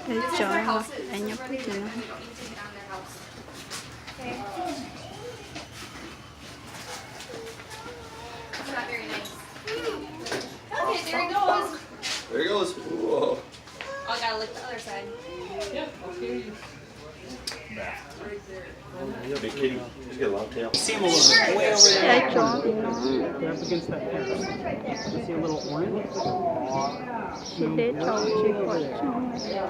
Peb cov nyob pem tim no. There he goes. Whoa. Big kitty. He's got a long tail. Cov tso tim no. Tsis deb tso tsis pom tseeb.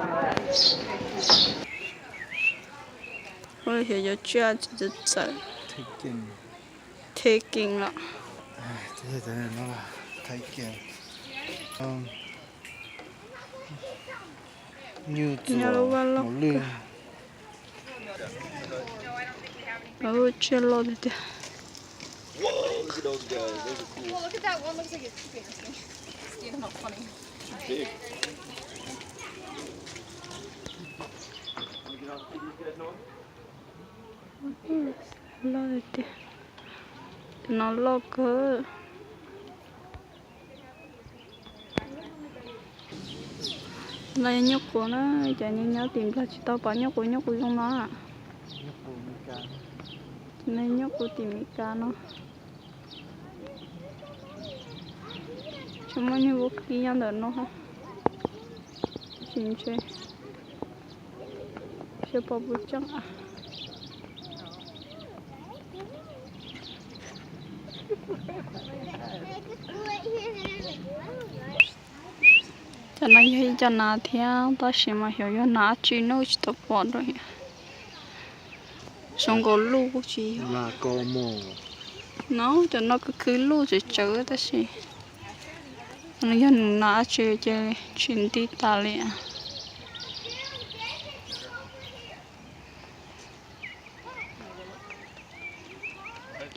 Ua li xyov cov tsiaj tsis txawm txawm. Taking los. Nyob lub vaj loj kawg. Lub tsiaj loj tiag tiag. Loj tiag tiag. Cov no loj kawg. No yog nyuj qus na, cov nyob nyob tim Nplog tsis tau pom nyuj qus, nyuj qus zoo no. No nyuj qus tim Meskas no. Tsis muaj nyuag vaub kib nyob ntawm no. Tsis ntshe, tsis pom puas tseeb. Cov no yog ib co nas thiab, tab sis mas xyov yog nas dab tsi no tsis tau pom rau. Zoo nkaus luj kuj tsis yog. No cov no khwv khwv luj tsawv tsawv tab sis yog nas dab tsi ces tsis nti tas li.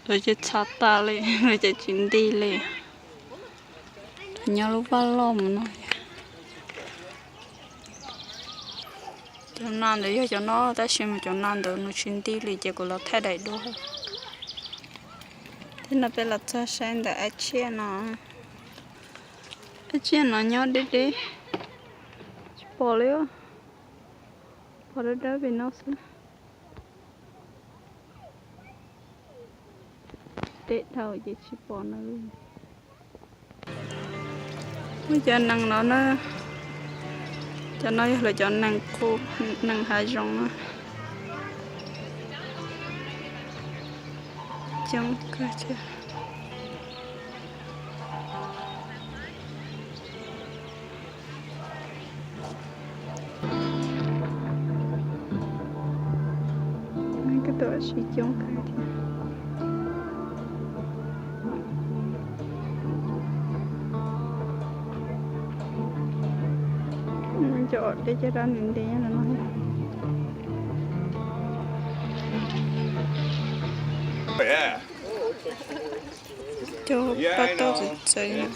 Lawv ces txhav tas li, lawv ces tsis nti li. Nyob lub vaj loj mus no. Cov nas ntawd yog cov no tab sis mas cov nas ntawd nws tsis nti li ces kuv los thaij daim duab. Thiab no peb los txog saib ntawm ab tsiaj no. Ab tsiaj no nyob deb deb, tsis pom li. Pom dawb dawb pem no xwb. Deb dhau ces tsis pom no li. Muaj cov nees no na, cov no yog lawv cov nees qus, nees hav zoov na. Coob kawg thiab. Koj tuaj sib coob kawg thiab. Cov deb caj dab nti nti no. Cov paj tauj txawv txawv no.